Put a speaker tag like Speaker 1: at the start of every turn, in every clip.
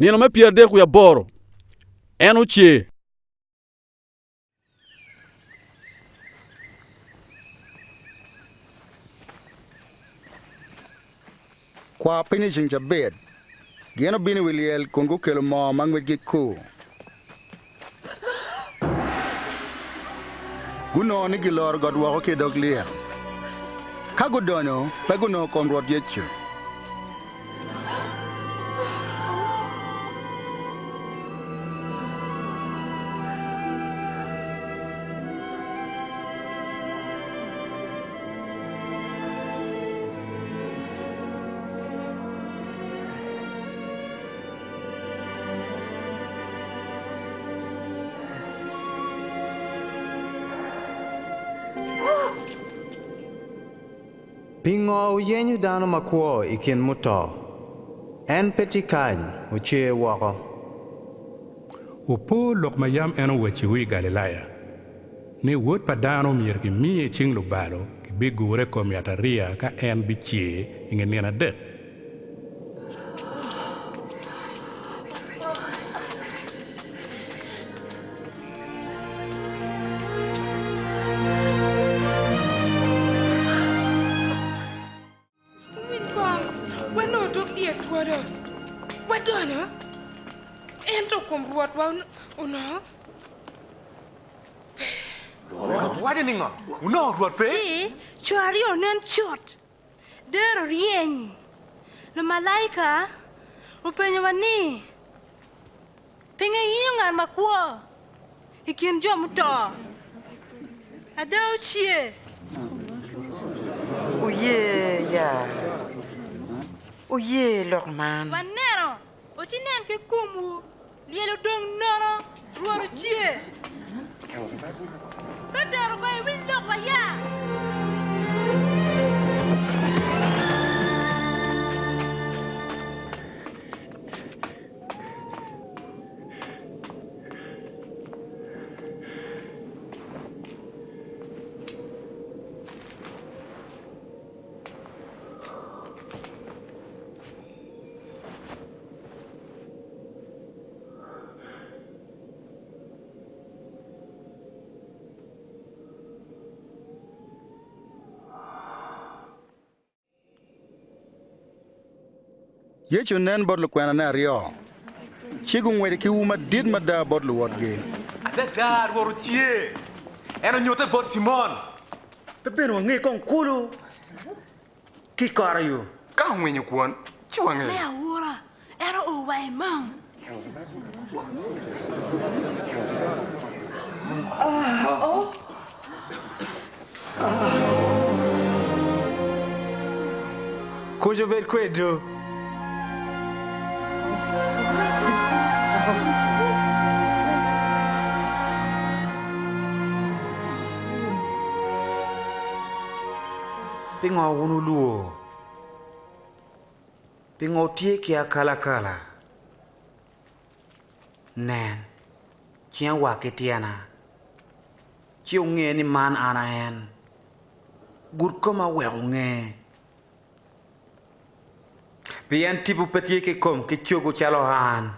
Speaker 1: Nino me 38 en ocer.
Speaker 2: Kwar piny i ceng cabit, gin obino i wi lyel kun gukelo moo ma ngwecgi kur. Gunongo ni giloro got woko ki i dog lyel. Ka gudonyo, pe gunongo kom Rwot Yecu.
Speaker 3: Pingo wuyenyo dano makwo i kin muto? En pe tye kany, ocer woko.
Speaker 4: Wupo lok ma yam en owacciwu i Galilaya, ni Wod pa dano myero gimiye i cing lubalo, gibigure i kom yatariya ka en bicer i nge nino adek.
Speaker 5: Winy kong, wanongo dog lyel twolo, wadonyo, ento kom Rwotwa onongo pe.
Speaker 6: Waco ningo? Wunongo Rwot pe?
Speaker 7: Ci co aryo onen cut. Dero ryeny. Lumalaika openyowa ni, Pingo ingiyo ngat makwo i kin jo muto? Ada ocer.
Speaker 8: Oye ya, oye lok man.
Speaker 7: Waneno, wucinen ki komwu, lyel odong nono, Rwot ocer. Petero kong iwiny lokwa ya!
Speaker 2: Yecu onen bot lukwenane aryo, ci gungweco ki ur madit mada bot luwotgi.
Speaker 6: Adada Rwot ocer! En onyutte bot Cimon!
Speaker 9: Pe bene wange kong kulu ki kora yo.
Speaker 10: Ka ongwinyo kwon, ci wangeyo.
Speaker 7: Me aura, en oo wa i Emau.
Speaker 9: Kuc obed kwedwu. Pingo wun wulwor? Pingo wutye ki akalakala? Nen, cinga wa ki tyena, ci wunge ni man an a en. Gud koma wek wunge. Pien tipo pe tye ki kom ki cogo calo an.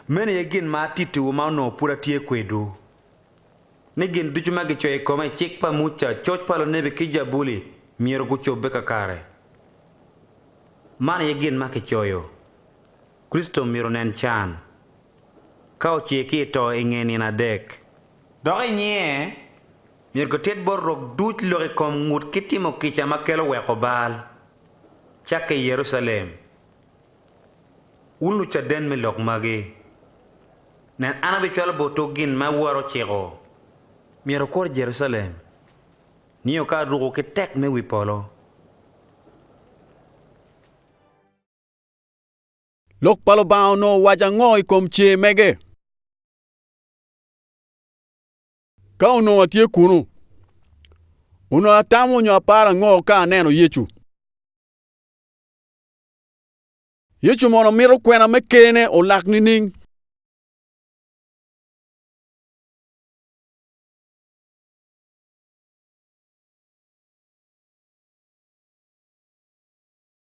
Speaker 9: Meno aye gin ma atittiwu ma onongo pud atye kwedwu. Ni gin ducu ma gicoyo i kome i cik pa Muca, coc pa lunebi ki Jabuli myero gucobbe kakare. Man aye gin ma kicoyo, Kricito myero onen can, ka ocer ki i to i nge nino adek. Dok i nyinge, myero gitit bot rok duc lok i kom ngut ki timo kica ma kelo weko bal, cakke i Jerucalem. Wun lucaden me lok magi. Nen, an abicwalo botwu gin ma Wora ociko. Myero wukur i Jerucalem, nio ka aruko ki tek me wi polo.
Speaker 1: Lok pa Lubanga onongo waco ango i kom cer mege? Ka onongo atye kunu, onongo atamo nyo aparo ango ka aneno Yecu? Yecu mono mito kwena me Ker-ne olak nining?